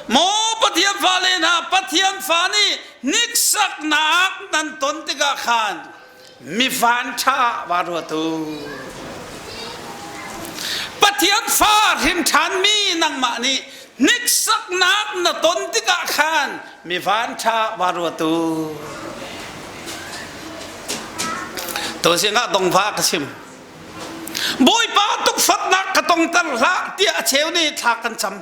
Maw Pathian fale hna, Pathian fa nih hniksaknak nan ton tikah khan mi van ṭha va ruat u. Pathian fa hrin ṭhanmi nangmah nih hniksaknak na ton tikah khan mi van ṭha va ruat u. Tuzing ah dongva ka chim. Bawipa tukforhnak ka tongter hlah tiah a cheu nih thla kan cam.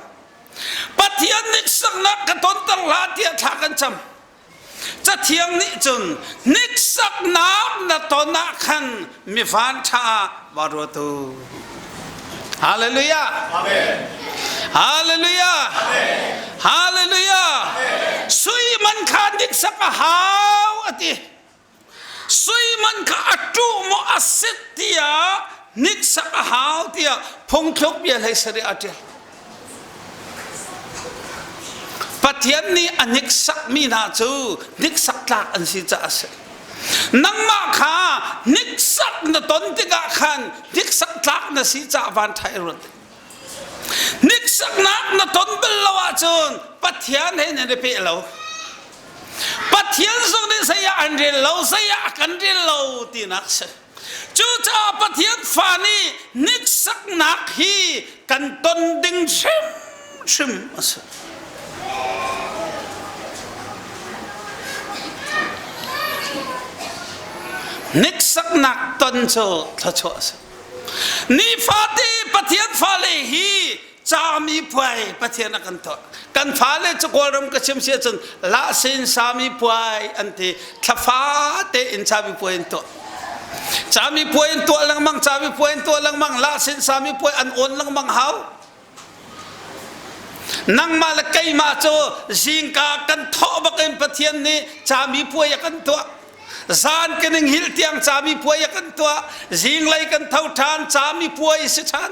Pathian hniksaknak ka tonter hlah tiah thla kan cam. Cathiang nih cun hniksaknak na ton ah khan mi van ṭha ah va ruat u. Hallelujah. Amen. Hallelujah. Amen. Hallelujah. Sui man kha hniksak a hau a ti. Sui man kha a ṭuh maw a sit tiah hniksak a hau tiah phungthluk bia hlei sarih a ṭial. Pathian nih a hniksakmi hna cu hniksak tlak an si caah a si. Nangmah kha hniksak na ton tikah khan hniksak tlak na si caah van ṭha i ruat. Hniksaknak na ton bal lo ahcun Pathian he nan i peh lo. Pathian zong nih zei ah an rel lo, zei ah a kan rel lo tinak si. Cucaah Pathian fa nih hniksaknak hi kan ton ding hrimhrim a si. Hniksaknak ton cu thluachuah a si. Nifate Pathian fale hi cami puai Pathian a kan tuah. Kan fale cu Kawlram ka chim si ahcun lahsin sami puai an ti. Thlafa tein cami puai an tuah. Cami puai an tuah lengmang, cami puai an tuah lengmang, lahsin sami puai an awn lengmang hau. Nangmah le keimah cu zingka kan thawh bakin Pathian nih cami puai a kan tuah. Zan kan in hil tiang cami puai a kan tuah. Zinglei kan tho ṭhan cami puai si ṭhan.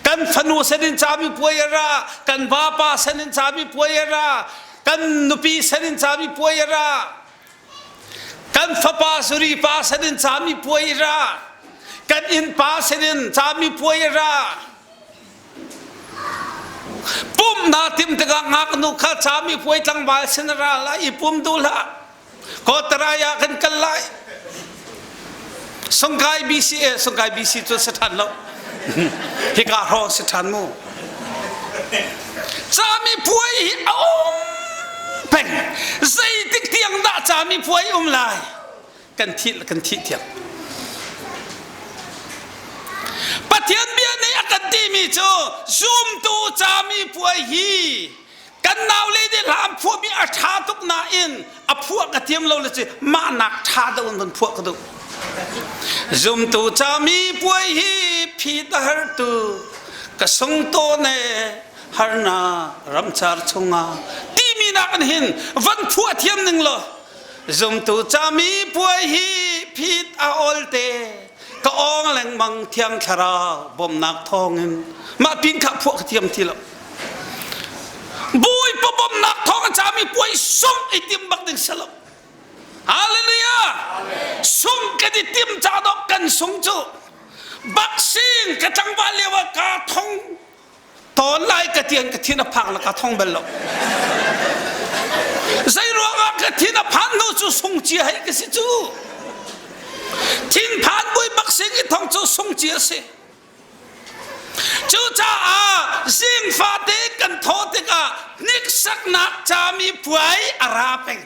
Kan fanu senin cami puai a ra, kan vapa senin cami puai a ra, kan nupi senin cami puai a ra. Kan fapa suri pa senin cami puai a ra. Kan innpa senin cami puai a ra. Pum naa tim tikah ngaknu kha cami puai tlangval sin a ra lai i pum duh hlah. Kawtarai ah kan kal lai. Sungkai BC eh Sungkai BC cu si ṭhan lo. Hika hrawng si ṭhan mu. Cami puai hi a um peng. Zeitik tiang dah cami puai um lai? Kan thih kan thih tiang. Pathian bia nih a kan timi cu zumtu cami puai hi kan naule nih hla an phuahmi a ṭha tuk nain a phuah ka thiam lo le ci mah nak ṭha deuh in van phuah ka duh zumtu cami puai hi phit a har tu ka sung tawn e harna ramchar chungah timi nak in hin van phuah thiam ning law zumtu cami puai hi phit a ol te ka awng lengmang thiang thlarau bawmnak thawngin mah pin kha phuah ka thiam ti lo Bawipa bawmhnak thawng a cami puai sungh i tim bak ding si lo. Hallelujah! Sung kan i tim ca dok kan sung cu baksing ka tlangval lio ah ka thong tawn lai ka tian ka thin a phang la ka thong bal lo. Zei ruangah ka thin a phan hnu cu sung cia hei ka si cu. Thinphan bui baksing i thong cu sung cia si. Cucaah zingfate kan thawh tikah hniksaknak cami puai a ra peng.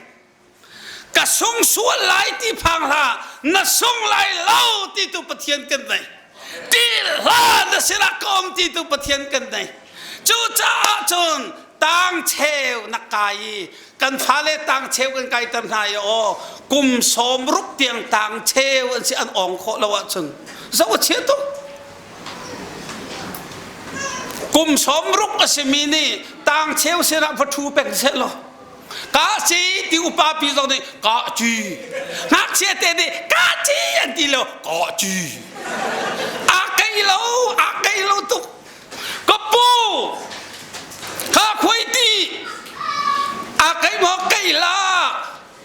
Ka sung sual lai ti phang hlah, na sung lai lo ti tu Pathian kan nei. Ti hlah na sinah ka um ti tu Pathian kan nei. Cucaah cun tang cheu na kai i kan fale tang cheu kan kaiter hna i aw kum sawm ruk tiang tang cheu an si an ong khawh lo ahcun zoh a chia tuk kum sawm ruk a simi nih tang cheu sinah va ṭhu peng seh law ka ci ti upa pi zong nih ka ci ngakchia te nih ka ci an ti lo ka ci a kei lo a kei lo tuk Ka pu kha khuai ti a kei maw kei la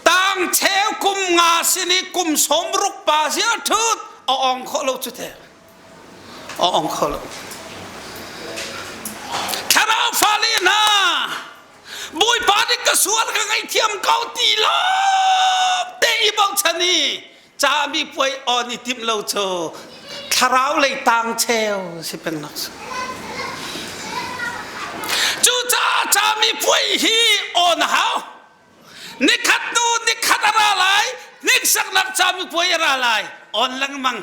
tang cheu kum nga sin i kum sawm ruk pa zia thut a ong khawh lo cu te a ong kho lo thlarau fale hna. nih ka sual ka ngaihthiam ko ti lawng te i bochan i cami puai on i timh lo cu thlarau lei tang cheu si peng nak si. Cucaah cami puai hi on hau. Nikhat hnu nikhat a ra lai, hniksaknak cami puai a ra lai, on lengmang.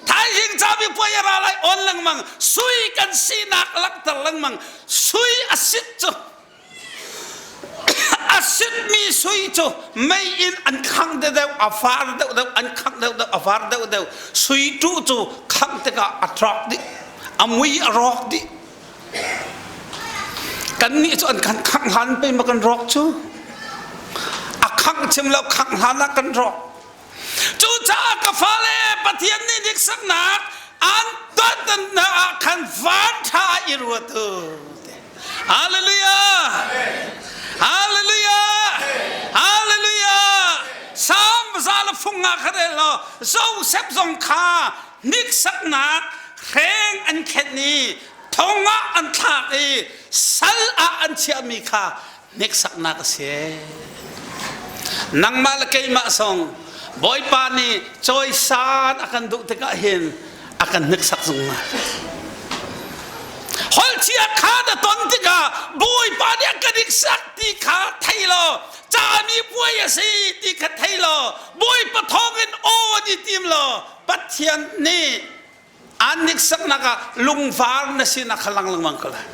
Thaizing cami puai a ra lai, on lengmang. Sui kan sinak langhter lengmang. Sui a sit cu a sitmi sui cu mei in an khangh deuhdeuh, a far deuhdeuh, an khangh deuhdeuh, a far deuhdeuh. Sui tu cu khangh tikah a ṭawk dih, a mui a rawk dih. Kannih cu an kan khangh hlan pei ma kan rawk cu. A khangh chim lo khangh hlan ah kan rawk. Cucaah ka fale Pathian nih hniksaknak an tuannak ah khan van ṭha i ruat u. Hallelujah! Hallelujah! Hallelujah! Sam za le fung nga kha rel law Joseph zong kha hniksaknak hreng an khenh i thong ah an thlak i sal ah an chiahmi kha hniksaknak a si. Nangmah le keimah zong Bawipa nih cawisan a kan duh tikah hin a kan hniksak zungzal. Holchia kha na ton tikah Bawipa nih a ka hniksak ti kha thei law cami puai a si ti kha thei law Bawipa thawngin aw an i tim law Pathian nih an hniksaknak ah lungvar na sinak kha lang lengmang ko lai.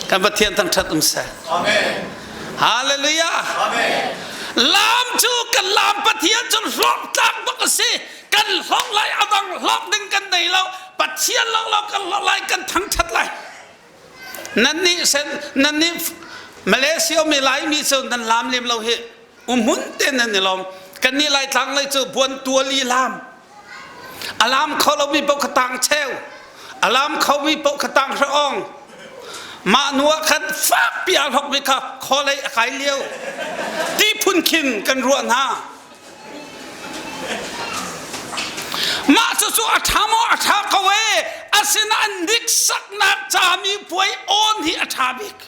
Kan Pathian thangṭhat um seh. Amen. Hallelujah. Amen. Lam cu kan lam Pathian cu hlawktlak bak a si. Kan hlawk lai a dang hlawk ding kan nei lo. Pathian lawnglawng kan hlawk lai kan thangṭhat lai. Nan nih sen nan nih Malaysia mi Laimi cu nan lam lem lo hi umhmun te nan i lawm. Kan nih Laitlang lei cu buan tuali lam. A lam kho lomi paoh kha tang cheu. A lam khomi paoh kha tang hraong. Mah nu ah khan fakpi aa hlokmi kha khualei a kai lio. Ti phun khin kan ruah hna. Mah cucu a ṭha maw a ṭha ko ee. Asinain hniksaknak cami puai awn hi a ṭha bik.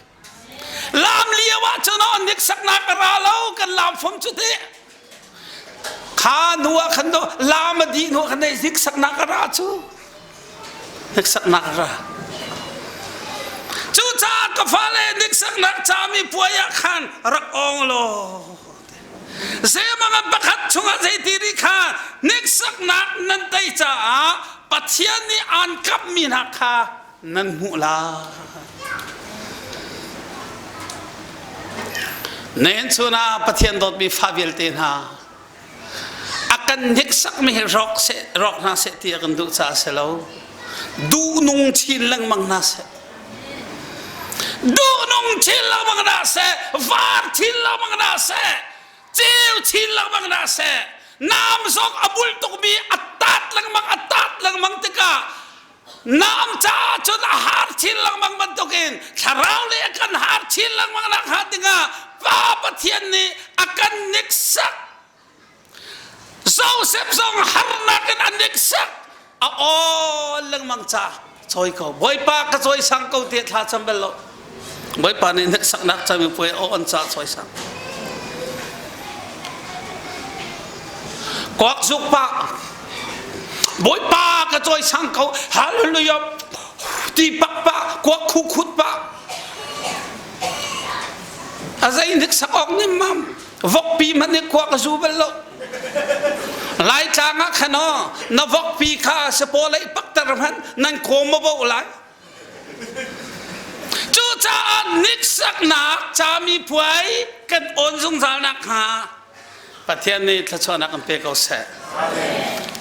Lam lio ah cun aw hniksaknak a ra lo kan lam fom cu teh. Kha hnu ah khan do lam a dih hnu ah khan dei hniksaknak a ra cu. Hniksaknak a ra. Cucaah ka fale hniksaknak cami puai ah khan rak awng law. Zeimang pakhat chungah zeiti ri kha hniksaknak nan tei caah Pathian nih aan kamhmi hna kha nan hmuh lai. Nen chun ah Pathian dawtmi fa vialte hna a kan hniksakmi hi rawk seh rawk hna seh ti a kan duh caah si lo. Duhnung chin lengmang hna seh. Duhnung chin lengmang hna seh. Var chin lengmang hna seh. Ceu chin lengmang hna seh. Nam zong a bul tukmi a tat lengmang a tat lengmang tikah Nam caah cun a har chin lengmang bantukin thlarau le a kan har chin lengmang nak hnga dingah Pa Pathian nih a kan niksak. Joseph zong harnak in a niksak. A aw lengmang ca cawi ko. Bawipa ka cawi sang ko tiah thla cam bal lo. Bawipa nih hneksaknak cami puai aw an ca cawi sang. Kuak zuk pa Bawipa ka cawisang ko hallelujah ti pak pa kuak khu khut pa a zei nik sak awk nim mam vokpi man nih kuak a zu bal lo Laitlang ah khan aw na vokpi kha sapaw lei pakter hmanh nan kawm ma bo lai Cucaah hniksaknak cami puai kan awn zungzal nakhnga Pathian nih thluachuahnak an pe ko seh. Amen.